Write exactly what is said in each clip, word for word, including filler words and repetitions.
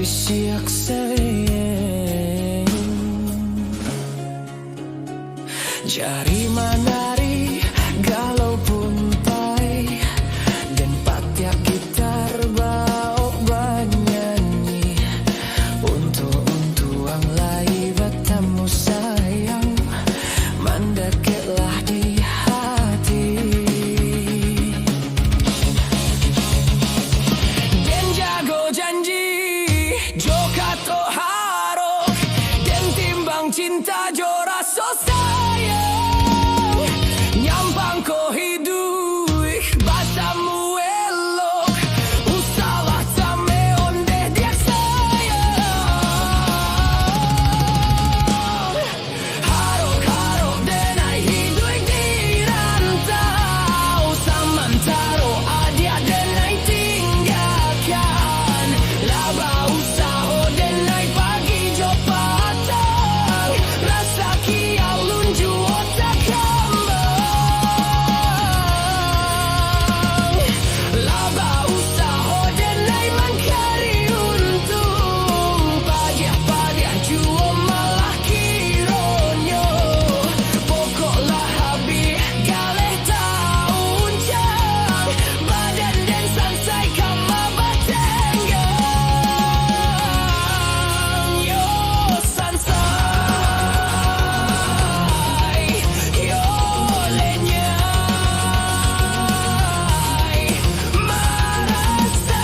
Siak sayang. Jari manari, galau pun pai, dan patiak gitar baok banyanyi. Untuang-untuang lai batamu sayang, mandakeklah di hati. Den jago janji, jo kato harok, den timbang cinta jo raso sayang. Nyampang ko hiduik batamu elok, usahlah tame ondeh diak sayang. Harok-harok denai hiduik di rantau, samantaro adiak denai tinggakan. Lah bausaho denai pagi jo patang, rasaki alun juo takambang. Lah bausaho denai mangkari untuang, padiah-padiah juo malah kironyo. Pokok lah habih galeh tauncang, badan den sansai kama batenggang. Yo sansai, yo lenyai, marasai.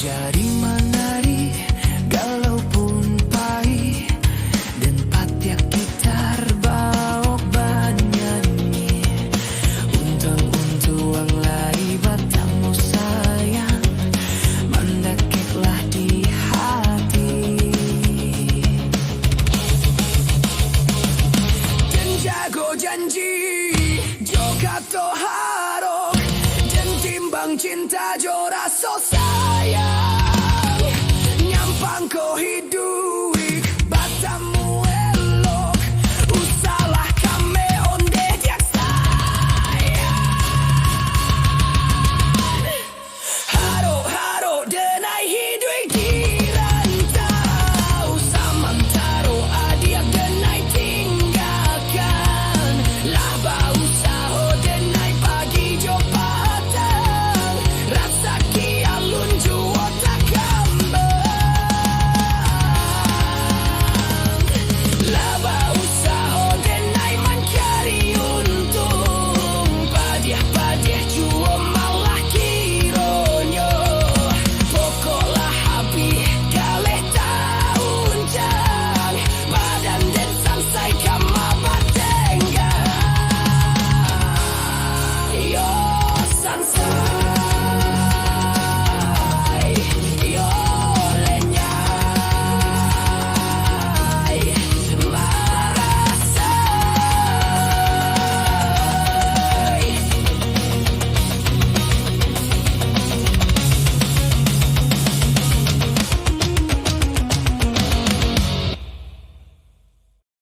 Jari manari, galau pun pai, dan patiak gitar baok banyanyi. Untuang-untuang lai batamu sayang, mandakeklah di hati. Den jago janji, jo kato harok, den timbang cinta jo raso sayang. Nyampang ko hiduik